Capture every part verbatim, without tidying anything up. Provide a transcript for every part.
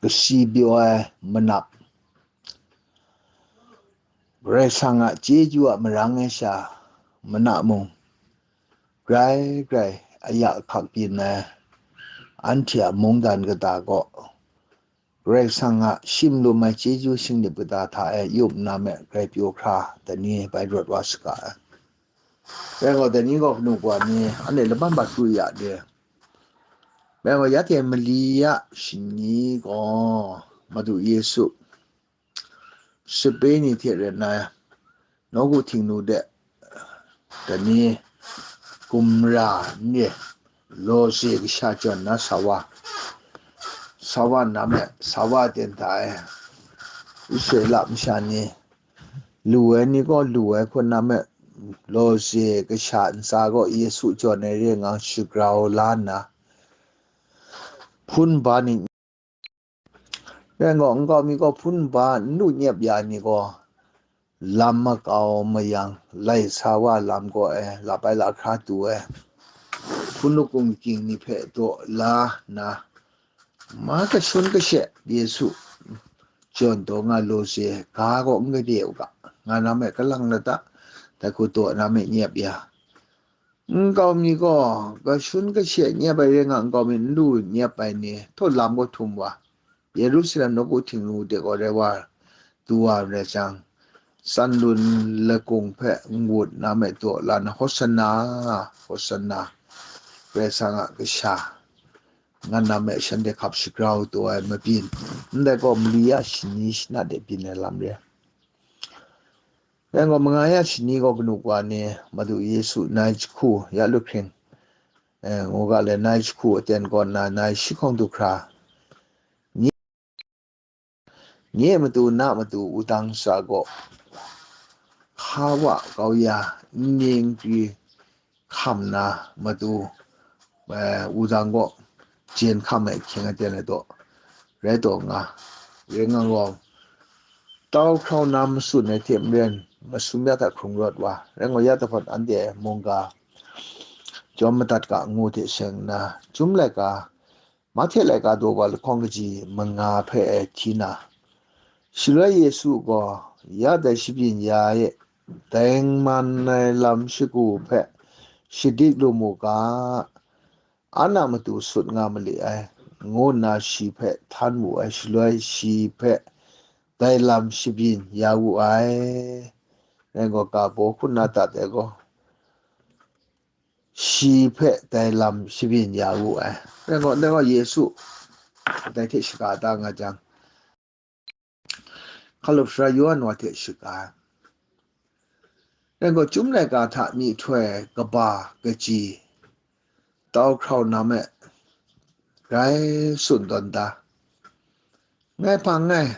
kasi pyaw ai manap, Karai Kasang a chyeju a marang ai sha manap mung, grai grai aya hkak byin ai anhte a mungdan kata kaw, Karai Kasang a shim lum ai chyeju shingnip kata hta e yup nna me grai pyaw hkra dai ni bai rawt wa saga ai. Rai gaw, dai ni gaw kanu kawa ni, anhte laban bat kru ya de. Rai gaw, ya hte mali ya shani gaw Madu Yesu sape ni hte rai nna, nawku Htingnu de, dai ni gumra ni, lawze kasha jawn na sa wa, sa wa nna me, sa wa ten hta e, Israela masha ni, lu ai ni gaw lu ai hku nna me, lawze kasha ntsa gaw Yesu jawn ai re nga shagrau la nna, hpun ba ni, rai gaw, nkau mi gaw hpun ba n lu nyep ya ni gaw, lam makau mayang, lai sa wa lam gaw e, lap ai lahkra tu ai, hpun lakung ging ni hpe daw la nna, ma kashun kashe Yesu jawn taw nga lawze ga gaw n gade u ga, nga na me kalang lata, dai hku daw na me nyep ya. Nkau mi gaw, kashun kashe nyep ai re nga, nkau mi n lu nyep ai ni, htaw lam gaw htum wa, Yerusalem nawku Htingnu de gaw rai wa, du wa rai jang, tsan lun lakung hpe n-gun na me daw la na, Hosanna, Hosanna, Karai Kasang a kasha, nga na me shanhte hkap shagrau taw ai mabyin, ndai gaw mali ya shani shanat de byin ai lam re. Rai gaw, manga ya shani gaw kanu kawa ni, Madu Yesu nai jahku ya lu hkring, eh, ngu ga le, nai jahku aten kaw nna nai shi hkawng du hkra, nye, nye matu na matu wudang sa gaw, hka wa kau ya, nni nkri hkam na matu, eh, wudang gaw jen hkam ai hkying aten ai daw, rai taw nga, rai nga gaw, tau hkrau na matsun ai hte maren, masum ya hta hkrung rawt wa, rai gaw, ya tahpawt anhte mungga chyawm madat ga ngu hte seng nna, Chyum laika, Mahte laika daw wa lahkawng kaji manga hpe e hti na, shaloi Yesu gaw, ya dai shabyin ya e, dai n man ai lam shagu hpe shadik lu mu ga, an a matu sut nga mali ai, ngu nna shi hpe htan wu ai, shaloi shi hpe dai lam shabyin ya wu ai. Rai gaw, ga baw hku nna dat ai gaw, shi hpe dai lam shabyin ya wu ai. Rai gaw, dai gaw Yesu dai hte shaga da nga jang, Hkalup Sara Yawhan wa hte shaga ai. Rai gaw, Chyum laika hta myihtoi kaba kaji tau hkrau na me, grai tsun tawn da. Ngai hpang ngai,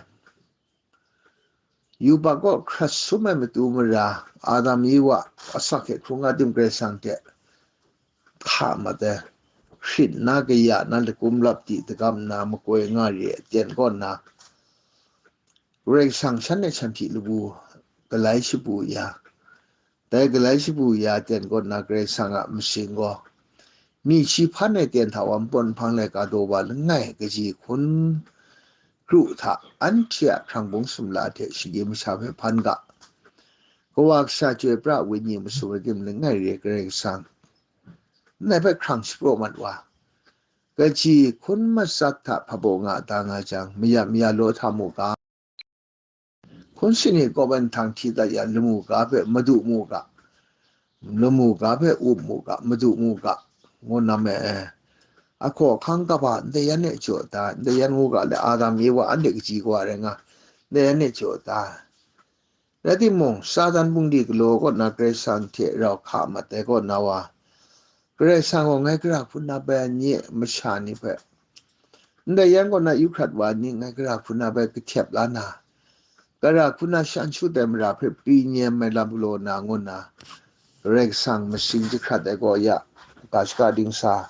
yubak kaw hkrat sum ai matu mara, Adam Ewa asak hte hkrung a tim Karai Kasang hte hka mat ai, hkrit na kaya na lakum lap di dagam nna makoi nga re ai aten kaw nna, Karai Kasang shan e shan hpyi lagu galai shabu ya, dai galai shabu ya aten kaw nna Karai Kasang a masing gaw, mi shi hpan ai ten hta wa npawt nhpang laika daw wa langai kaji hkun kru hta anhte a hkrang bung sumla hte shagim masha hpe hpan ga, Kawa Kasha Chyoi Pra Wenyi masum ai tim langai re ai Karai Kasang, ndai hpe hkrang shapraw mat wa, kaji hkun matsat hta hpabaw nga da nga jang, maya maya law hta mu ga, hkun sini kaw ban htang hti dat ya lamu ga hpe madu mu ga, lamu ga hpe up mu ga, madu mu ga, ngu na me ai. Ahkaw ahkang kaba ndai yan e jaw da, ndai yan ngu ga le, Adam Ewa anhte kaji kawa rai nga, ndai yan e jaw da. Rai timung, Satan bungli galaw kaw na Karai Kasang hte rau hka mat ai kaw na wa, Karai Kasang gaw ngai gara hpun na bai ai nye masha ni hpe, ndai yan kaw na yu hkrat wa ai ni ngai gara hpun na bai kahtep la na, gara hpun na shan shut ai mara hpe pri nyem ai lam galaw na ngu nna, Karai Kasang masing jahkrat ai gaw ya, ga shaka dingsa,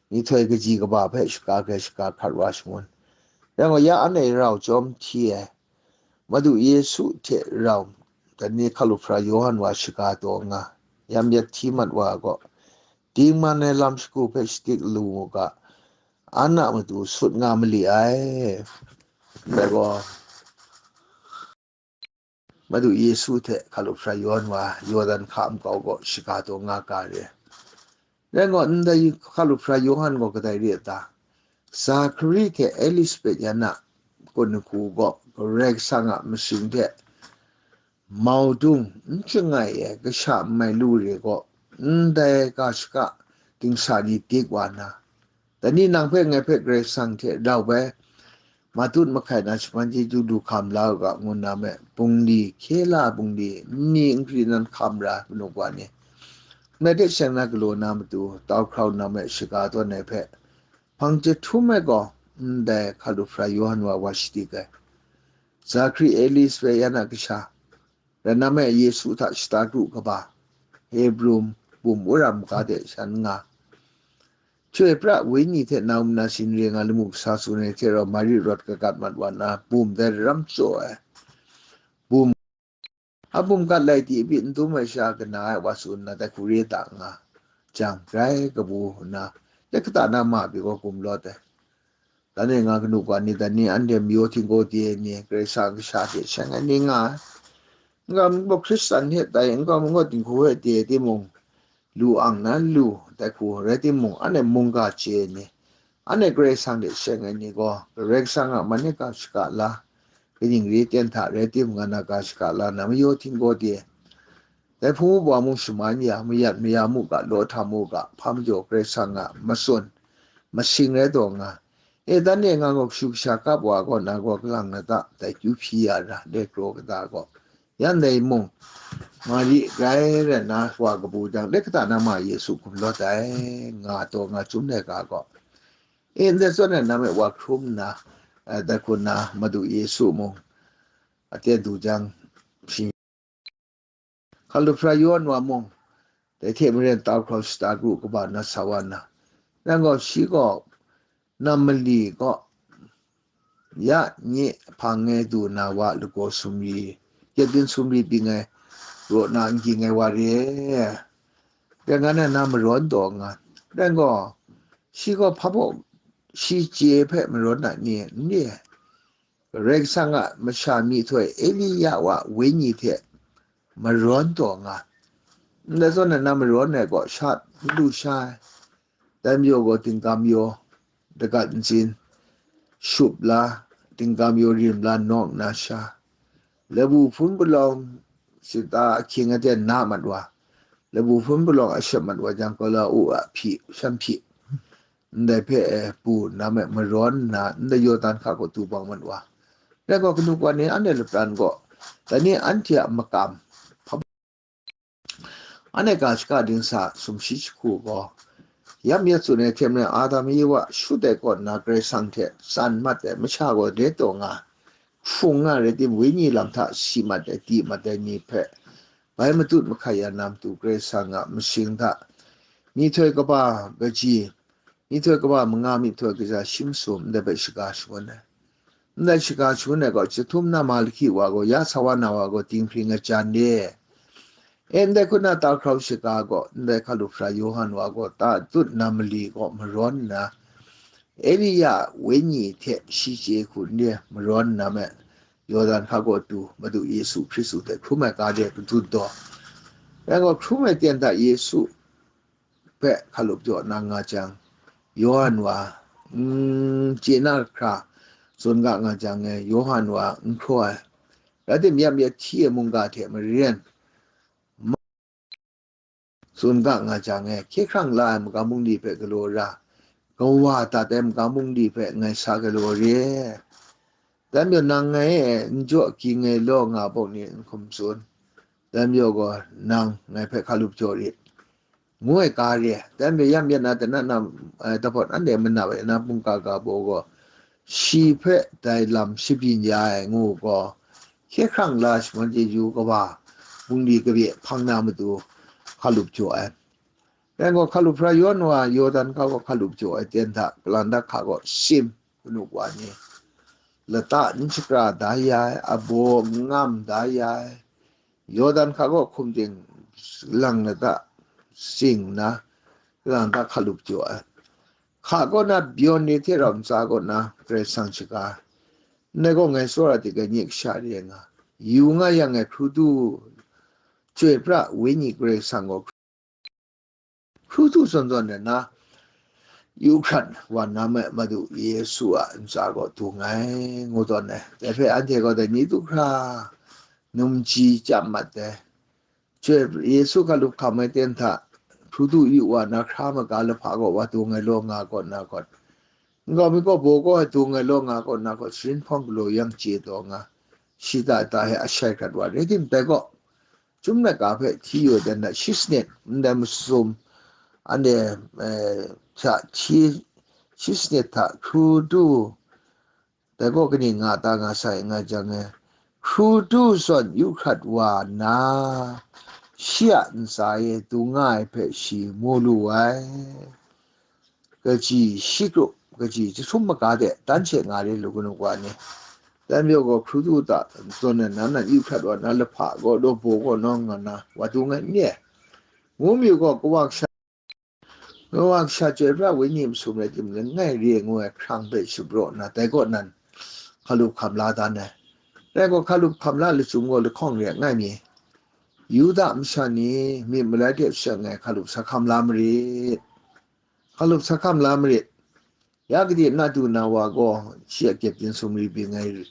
myihtoi kaji kaba hpe shaga hkrai shaga hkrat wa shangun. Yang gaw ya anhte rau chyawm hti ai, Madu Yesu hte rau, dai ni Hkalup Sara Yawhan wa shaga taw nga, yam yat hti mat wa gaw, dingman ai lam shagu hpe shadik lu mu ga, an a matu sut nga mali ai. Ndai gaw, Madu Yesu hte hkalup sara yawn wa Yawdan hka makau gaw shaga taw nga ga re. Rai gaw, ndai hkalup sara Yawhan gaw kadai re a ta? Zakari hte Elisabet yan a kun hku gaw Karai Kasang a masing hte mau dung n shangai ai kasha n mai lu re gaw, ndai ga shaka dingsa ni dik wa nna, dai ni nang hpe ngai hpe Karai Kasang hte rau bai, matut mahkai na shaman chyeju du hkam la u ga, ngu nna me, bungli, hkye la bungli, nni nkri nan hkam ra kanu wa ni, ngai hte sheng na galaw na matu, tau hkrau nna me, shaga tawn ai hpe, hpang jahtum ai gaw, ndai hkalup sara Yawhan wa wa shadik ai. Zakari, Elisabet yan a kasha, rai nna me, Yesu hta shata kru kaba, Hebru bum wora maga de shan nga, Chyoi pra wenyi hte nau nna sin re nga lamu kasa tsun ai hte rau, Mari rawt kagat mat wa nna, bum dai daram chyaw ai. Bum, a bum gat lai ti byin n dum ai sha kana ai wa tsun nna, dai hku re ta nga jang, grai kabu nna, lek kata na ma pyi gaw gumlawt ai. Dan e nga kanu wa ni, dan ni anhte mayaw htinggaw de ai ni, Karai Kasang kasha hte sheng ai ni nga ai. N ga, ngu gaw Hkristan hte tai, n ga, ngu gaw dinghku hpe de ai timung, lu ang na lu, dai hku rai timung, anhte mungga chye ai ni, anhte Karai Kasang hte sheng ai ni gaw, Karai Kasang a man e ga shaka la, kaning re ten hta rai timung, nga na ga shaka la na mayaw htinggaw de ai. Dai hpung wup wa mung shaman ya, mayat maya mu ga, law htam mu ga, hpa majaw Karai Kasang a matsun, masing rai taw nga. E, dan e nga gaw kashu kasha kap wa gaw, na gaw kalang na ta, dai kyu hpyi ya ra, dai kraw kata gaw. Yan dai mung, Mari grai rai nna wa kabu jang, lek kata na ma Yesu gumlawt ai, nga taw nga chyum ai ga gaw. E, ndai zawn na, na me wa hkrum nna, eh, dai hku nna Madu Yesu mung, aten du jang, shi hkalup sara Yawhan wa mung, dai hte maren tau hkrau shata kru kaba na sa wa nna, nang gaw shi gaw nam mali gaw ya nye hpang e du na wa lagaw sumri, yet byin sumri byin ai, raw na n ging ai wa re. Rai nga na, na marawn taw nga. Rai gaw, shi gaw hpa baw shi chye hpe marawn na ni, n re ai. Karai Kasang a masha myihtoi Elia wa wenyi hte marawn taw nga. Ndai zawn na, na marawn ai gaw sha n lu sha ai. Dai majaw gaw, tingkam yaw, dagat ntsin, shup la, tingkam yaw rim la nawk na sha, labu hpun palawng shata ahkying aten na mat wa, labu hpun palawng a shep mat wa jang, kala u a hpyi, shan hpyi, ndai hpe, eh, pu nna me marawn nna, ndai Yawdan hka gaw du bang mat wa. Rai gaw, kanu wa ni, anhte lapran gaw, dai ni anhte a makam, anhte ga shaka dingsa sumshi jahku gaw, yam yat tsun ai hte maren, Adam Ewa shut ai kaw nna Karai Kasang hte tsan mat ai masha gaw re taw nga, hpung nga rai tim, wenyi lam hta si mat ai, di mat ai ni hpe, bai matut mahkai ya na matu, Karai Kasang a masing hta myihtoi kaba kaji, myihtoi kaba manga, myihtoi kaja shi masum ndai hpe shaga shangun ai. Ndai shaga shangun ai gaw, chyahtum na Malahki wa gaw, ya sa wa na wa gaw, dinghpring ajan re. E, ndai hku na tau hkrau shaga gaw, ndai hkalup sara Yawhan wa gaw, tatut na mali gaw marawn nna, Elia wenyi hte shi chye hku n re marawn nna me, Yawdan hka gaw du, Madu Yesu Hkristu hte hkrum ai ga de kadun daw. Rai gaw, hkrum ai ten hta Yesu hpe hkalup jaw na nga jang, Yawhan wa, n, chye na hkra tsun ga nga jang e, Yawhan wa n hkraw ai. Rai tim, yam yat hti ai mungga hte maren, ma-, tsun ga nga jang e, hkye hkrang la ai magam bungli hpe galaw ra, kawa dat ai magam bungli hpe ngai sa galaw re. Dai majaw nang ngai e n jaw ging ai law nga bawk ni n hkum tsun. Dai majaw gaw nang ngai hpe hkalup jaw rit, ngu ai ga re ai. Dai majaw yam yat na, dana na, eh, dapawt anhte manap ai na bungga ga baw gaw, shi hpe dai lam shabyin ya ai ngu gaw, hkye hkrang la shaman chyeju kaba bungli kabye hpang na matu hkalup jaw ai. Rai gaw, hkalup sara Yawhan wa Yawdan hka gaw hkalup jaw ai ten hta, kalang da hka gaw sim, kanu wa ni, lata n shakra da ya ai, abaw n ngam da ya ai, Yawdan hka gaw hkum ting lang lata sing nna, kalang da hkalup jaw ai. Hka kaw na byawn ni hte rau ntsa kaw na Karai Kasang shaga, Ndai gaw ngai tsawra di ga nye kasha re nga, yu nga yang ngai hkrudu, chyoi pra wenyi Karai Kasang gaw hkrudu zawn zawn na, yu hkrat wa na me Madu Yesu a ntsa gaw dung ai, ngu tawn ai. Dai hpe anhte gaw dai ni du hkra, numji chyam mat ai. Chyoi Yesu hkalup hkam ai ten hta, hkrudu yu wa na hkra maga lahpa gaw wa dung ai law nga kaw na kaw, nkau mi gaw baw gaw ai dung ai law nga kaw na kaw, sharin hpawng galaw yang chye taw nga, shi ta ta he ashai hkrat wa rai tim tai gaw, Chyum laika hpe hti yu ai dan hta shi sanit, ndai masum, anhte, eh, hta hti, shi sanit hta hkrudu, dai gaw kaning nga ta nga sai nga jang e, hkrudu zawn yu hkrat wa na, shi a ntsa e dung nga ai hpe shi mu lu ai. Kaji shi kru, kaji jahtum maga de, dan she nga re lu kanu wa ni. Dan majaw gaw hkrudu ta zawn na, nan nan yu hkrat wa na lahpa gaw, daw baw gaw nawng nga na, wa dung ai n re? Ngu mayu gaw, Kawa Kasha, Kawa Kasha chyoi pra wenyi masum rai timung, langai re ngu ai hkrang hpe shapraw nna, dai kaw nan hkalup hkam la dan ai. Rai gaw, hkalup hkam la lachyum gaw lahkawng re ai mi, Yuda masha ni myit malai hte shang ai hkalup sa hkam la marit. Hkalup sa hkam la marit. Ya gade na du na wa gaw, shi a kyepdin sumri byin ai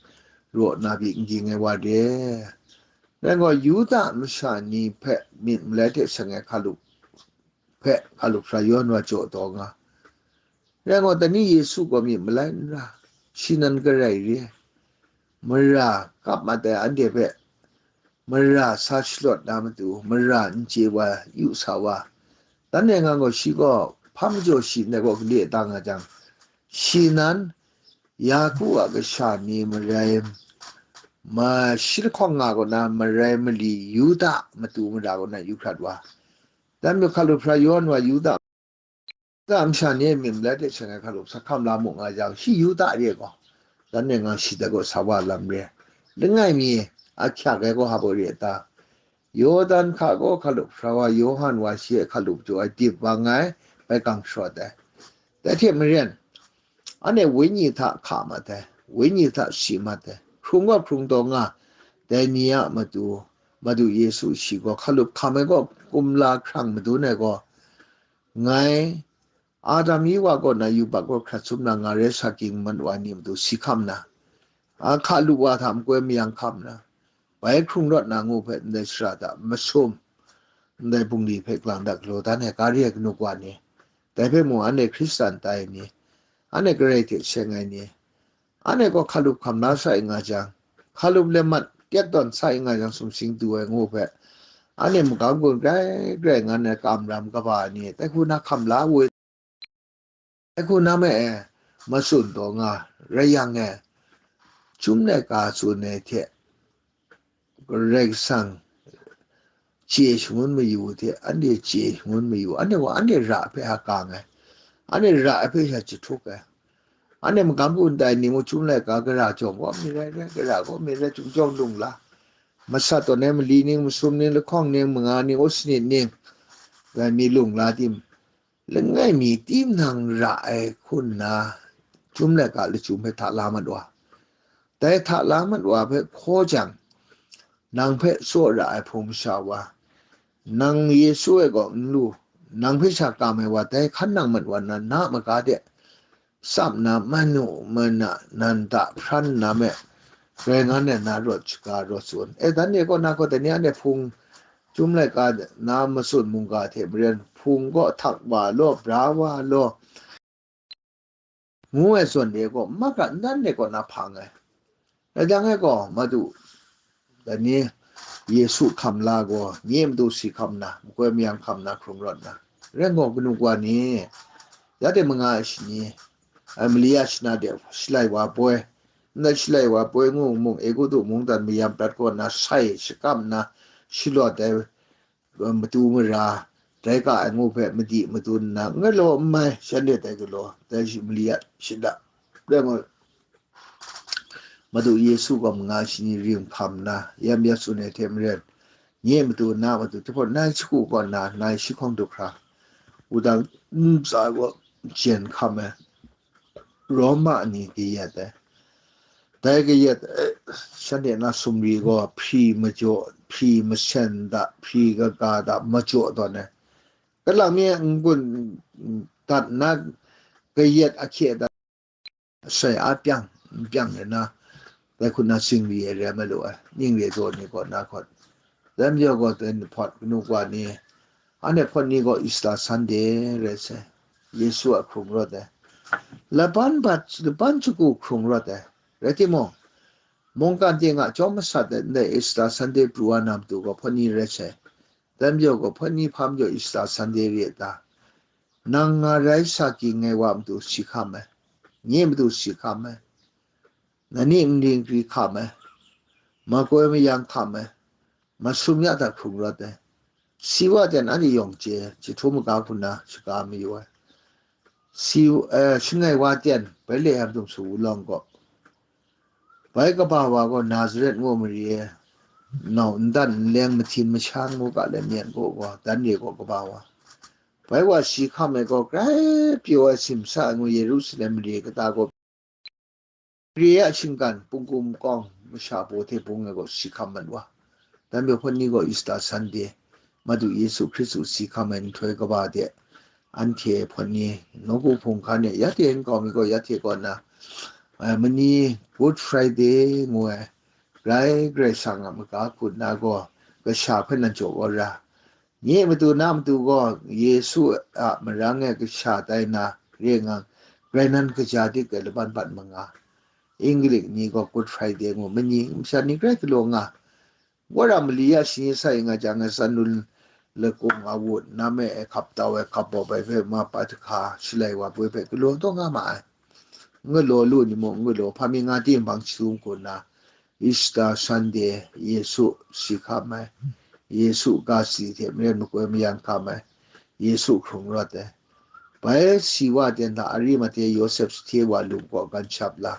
raw na byi n ging ai wa re. Rai gaw, Yuda masha ni hpe myit malai hte shang ai hkalup hpe hkalup sara yawn wa jaw taw nga. Rai gaw, dai ni Yesu gaw myit malai n ra, shi nan garai re ai. Mara kap mat ai anhte hpe mara sa shalawt na matu, mara n chye wa, yu sa wa. Dan e nga gaw, shi gaw hpa majaw shi ndai gaw gale da nga jang, shi nan Yaku a kasha ni marai, ma shi lahkawng nga kaw na marai mali Yuda matu mara kaw na yu hkrat wa. Dan majaw hkalup sara yawn wa Yuda Yuda masha ni e myit malai hte shang ai hkalup sa hkam la mu nga jang, shi Yuda re gaw, dan e nga shi dai gaw sa wa lam re. Langai mi ahkyak ai gaw hpa baw re a ta? Yawdan hka gaw hkalup sara wa Yawhan wa shi e hkalup jaw ai dip wa nga ai, bai gang sharawt ai. Dai hte maren, anhte wenyi hta hka mat ai, wenyi hta si mat ai, hkrung gaw hkrung taw nga, dai ni a matu, Madu Yesu shi gaw hkalup hkam ai gaw kumla hkrang madun ai gaw, ngai, Adam Ewa kaw na yubak kaw hkrat sum na nga rai sa ging mat wa ni matu si hkam na, a hka lu wa hta makoi mayang hkam na, bai hkrung rawt na ngu hpe ndai shara hta masum, ndai bungli hpe lang dat galaw dan ai, ga re ai kanu wa ni, dai hpe mung anhte Hkristan tai ai ni, anhte Karai hte seng ai ni, anhte gaw hkalup hkam la sai nga jang, hkalup le mat kyat tawn sai nga jang sumsing du ai ngu hpe, anhte magam gun grai grai ngan ai kamram kaba ai ni, dai hku na hkam la woi, dai hku na me e, matsun taw nga, rai yang e, Chyum laika tsun ai hte, Karai Kasang chye shangun mayu hte, anhte chye shangun mayu, anhte gaw anhte ra hpe a kang ai, anhte ra hpe sha jahtuk ai, anhte magam gun tai ni mung Chyum laika gara jawng gaw mi rai rai, gara gaw mi rai, chyum jawng lung la, masat tawn ai mali ning, masum ning, lahkawng ning, manga ning, awsanit ning, rai mi lung la tim, langai mi tinang ra ai hku nna, Chyum laika lachyum hpe hta la mat wa. Dai hta la mat wa hpe hkaw jang, nang hpe tsaw ra ai hpung masha wa, nang Yesu e gaw n lu, nang hpe sha kam ai wa dai hkan nang mat wa nna, na a maga de tsap na, manu mana, nan da hpran nna me, rai ngan ai na rawt shaga rawt tsun. E, dan e kaw na gaw, dai ni anhte hpung, Chyum laika na matsun mungga hte maren, hpung gaw htak wa law, bra wa law, ngu ai zawn de gaw, magrat nnan de kaw na hpang ai. Rai jang e gaw, Madu, dai ni Yesu hkam la gaw, nye matu si hkam na, makoi mayang hkam na hkrung rawt na, rai gaw, kanu wa ni, ya de manga ai shani, ai mali a shana de shalai wa poi, ndai shalai wa poi ngu mung, Egutu mungdan mayam prat kaw na sai shakam na, shalawt ai, matu mara, dai ka ai ngu hpe madi madun nna, n galaw n mai, shanhte dai galaw, dai shi mali a shada, rai ngu, Madu Yesu gaw manga shani rim hkam nna, yam ya tsun ai hte maren, nye matu na matu jahpawt nai shagu kaw nna, nai shi hkawng du hkra, wudang ntsa gaw jen hkam ai, Roma ni kayat ai, Dai kayat, eh, shanhte na sumri gaw hpri majaw, hpri masen da, hpri kaga da majaw tawn ai. Kalang mi n-gun dat na kayat ahkye da, sai a pyang, n pyang ai na, dai hku na singri ai rai malu ai, ning re jaw ni kaw na hkawt. Dai majaw gaw dai ni hpawt kanu wa ni, anhte hpawt ni gaw Easter Sunday rai sai, Yesu a hkrung rawt ai, laban bat, laban shagu hkrung rawt ai, rai timung, mungkan ting a chyawm masat ai ndai Easter Sunday pru wa na matu gaw hpawt ni rai sai. Dai majaw gaw hpawt ni hpa majaw Easter Sunday re a ta? Nang nga rai sa ging ai wa matu si hkam ai, nye matu si hkam ai, nani nri nkri hkam ai, makoi mayang hkam ai, masum ya hta hkrung rawt ai. Si wa ten anhte yawng chye, chyahtum maga hku na shaga mayu ai. Si, eh, shangai wa ten Betlehem dum su wulawng gaw, bai kaba wa gaw Nazaret ngu mare, nau ndan nleng mahtin mashan ngu ga le myen gaw gaw, dan re gaw kaba wa. Bai wa si hkam ai gaw grai pyaw ai simsa ai ngu Yerusalem mare kata gaw, re a shinggan, pungkum kawng, masha baw hte bung ai gaw si hkam mat wa. Dan majaw hpawt ni gaw Easter Sunday, Madu Yesu Hkristu si hkam ai nhtoi kaba de, anhte hpawt ni nawku hpung hkan e, ya hte nkau mi gaw ya hte kaw na, eh, mani Good Friday ngu ai, grai Karai Kasang a maga hku na gaw, kasha hpe nan jaw kau ra. Nye matu na matu gaw, Yesu a marang e kasha tai na, re nga, grai nan kaja dik ai laban bat manga. Inglik ni gaw Good Friday ngu, mani masha ni grai galaw nga. Wora mali ya shani sai nga jang ai san lun lakung a wut, nam e ai hkap tau ai hkap bawp ai hpe ma pa jahka shalai wa poi hpe galaw taw nga ma ai. N galaw lu ni mung, n galaw hpa mi nga ting bang chyum kun na, Easter Sunday, Yesu si hkam ai, Yesu ga si hte maren makoi mayang hkam ai, Yesu hkrung rawt ai. Bai si wa ten hta Arimathea Yosep sahte wa lung kaw gan shap la,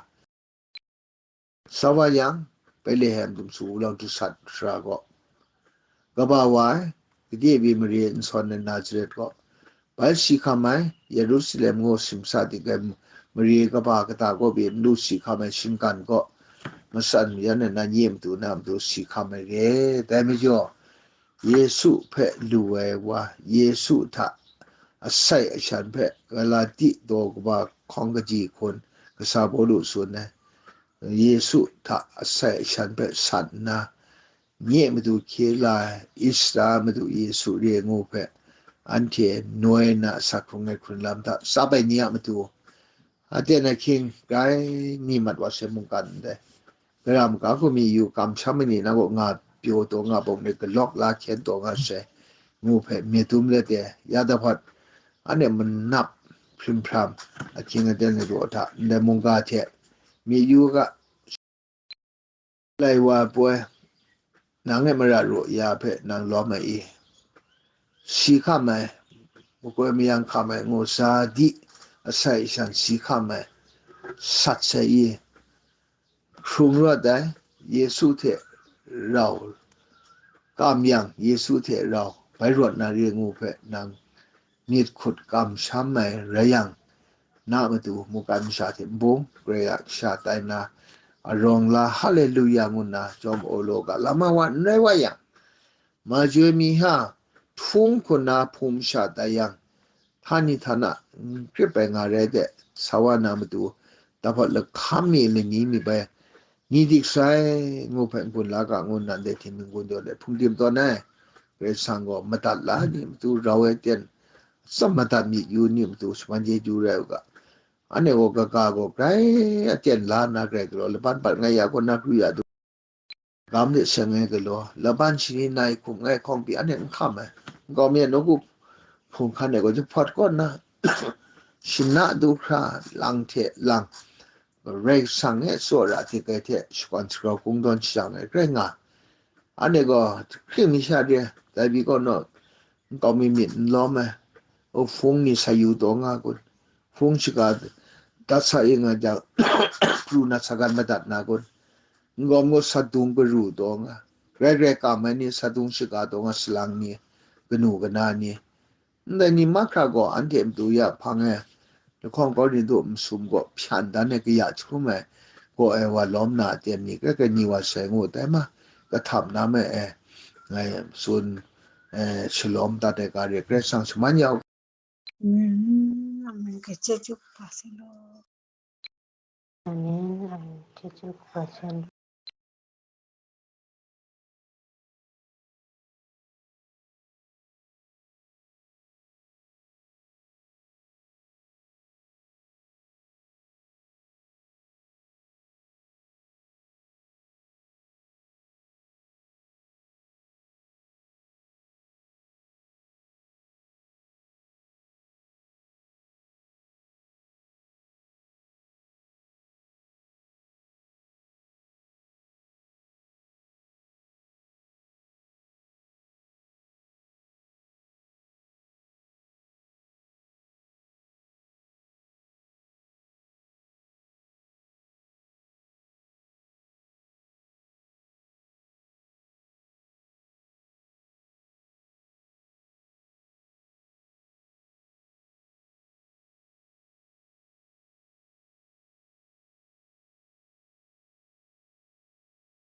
sa wa yang, Betlehem dum su wulawng du sat hkra gaw, kaba wa ai, gade byi mare n sawn ai Nazaret gaw, bai si hkam ai, Yerusalem ngu simsa dik ai mare kaba kata kaw byi n lu si hkam ai shinggan gaw, matsan mayan ai nan ye matu na matu si hkam ai re. Dai majaw, Yesu hpe lu ai wa, Yesu hta asai ashan hpe Galati daw kaba hkawng kaji hkun kasa Pawlu tsun ai. Yesu hta asai ashan hpe sat nna, nye matu hkye la ai, Easter madu Yesu re ngu hpe, anhte noi na asak hkrung ai hkrun lam hta tsap ai ni a matu, aten ahkying grai mi mat wa sai mungkan ndai. Gara maga hku mi yu kamsham ai ni na kaw nga pyaw taw nga bawng ni galawk la hkyen taw nga sai, ngu hpe myit dum let e, ya dahpawt, anhte manap hprim hpram, ahkying aten ai raw hta ndai mungga hte mi yu ga, lai wa ai poi, nang e mara raw ya hpe nang lawm ai i? Si hkam ai, makoi mayang hkam ai ngu sa di, asai shan si hkam ai, sat sai i? Hkrung rawt ai, Yesu hte rau, kam yang Yesu hte rau, bai rawt na re ngu hpe nang myit hkut kamsham ai rai yang, na matu mungkan masha hte nbung, Karai a kasha tai na, arawng la, Haleluya ngu nna jawm aw law ga, lama wa n rai wa yang, majoi mi ha, htung hku na hpung masha tai yang, htani htana n grip ai nga rai de, sa wa na matu, dahpawt lahkam mi lani mi bai, ni dik sai, ngu hpe n-gun la ga, ngu nna ndai hte n-gun daw let hpung dim tawn ai. Karai Kasang gaw madat la ni matu rau ai ten, atsam madat myit yu ni matu shaman chyeju rai u ga. Anhte gaw kaga gaw grai aten la nna grai galaw, laban bat ngai ya gaw na pru ya du, gam de seng ai galaw, laban shani nai hkum ngai hkawng pyi anhte n hkam ai. Nkau mi a nawku hpung hkan e gaw jahpawt kaw nna, shana du hkra lang hte lang, Karai Kasang e tsawra hte kai hte shakawn sagrau kungdawn shajang ai grai nga. Anhte gaw hkring mi sha re, dai pyi kaw naw, nkau mi myit n lawm ai, hpung ni sa yu taw nga kun, hpung shaga dat sa ing ai jang, pru na sa gan madat na kun, n-gawm gaw sadung karu taw nga, grai grai kam ai ni sadung shaga taw nga, salang ni, kanu kana ni, ndai ni mahkra gaw anhte matu ya hpang e, lahkawng Korinhtu masum gaw hpyan dan ai kaya jahkrum ai, gaw ai wa lawm na a ten ni, grai grai ni wa sai ngu tai ma, kahtap na me e, ngai tsun, eh, shalawm dat ai ga re, Karai Kasang shaman ya u. Amen. Amen. Kachyeju kaba sai law. Amen. Amen. Kachyeju kaba sai law.